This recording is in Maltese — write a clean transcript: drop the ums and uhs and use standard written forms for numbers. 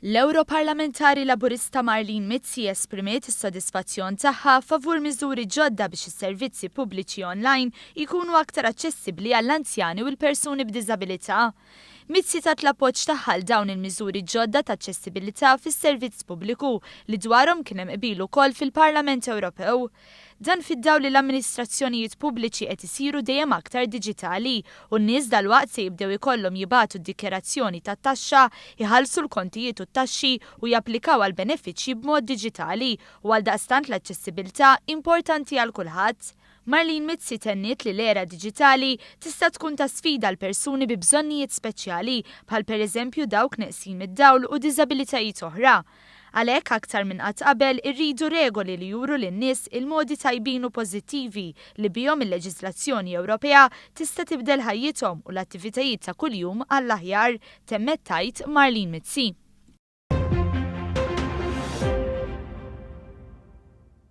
L-Ewroparlamentari Laburista Marlene Mizzi esprimiet is-sodisfazzjon tagħha favur miżuri ġodda biex is-servizzi pubbliċi online jkunu aktar aċċessibbli għall-anzjani u l-persuni b'diżabilità. Mizzi tat l-appoġġ tagħha għal dawn il-miżuri ġodda ta' aċċessibilità fis-servizz pubbliku li dwarhom kien hemm qbil ukoll fil-Parlament Ewropew. Dan fid-dawl li l-amministrazzjonijiet pubbliċi qed isiru dejjem aktar diġitali u n-nies dalwaqt se jibdew ikollhom jibagħtu d-dikjarazzjoni tat-taxxa, iħallsu l-kontijiet u t-taxxi u japplikaw għall-benefiċċji b'mod diġitali u għaldaqstant l-aċċessibilità importanti għal kulħadd. Marlene Mizzi tenniet li l-era diġitali tista' tkun ta' sfida għal persuni bi bżonnijiet speċjali bħal pereżempju dawk neqsin mid-dawl u diżabilitajiet oħra. Għalhekk, aktar minn qatt qabel, irridu regoli li juru lin-nies il-modi tajbin u pożittivi li bihom il-leġiżlazzjoni Ewropea tista' tibdel ħajjithom u l-attivitajiet ta' kuljum għall-aħjar, temmet tgħid Marlene Mizzi.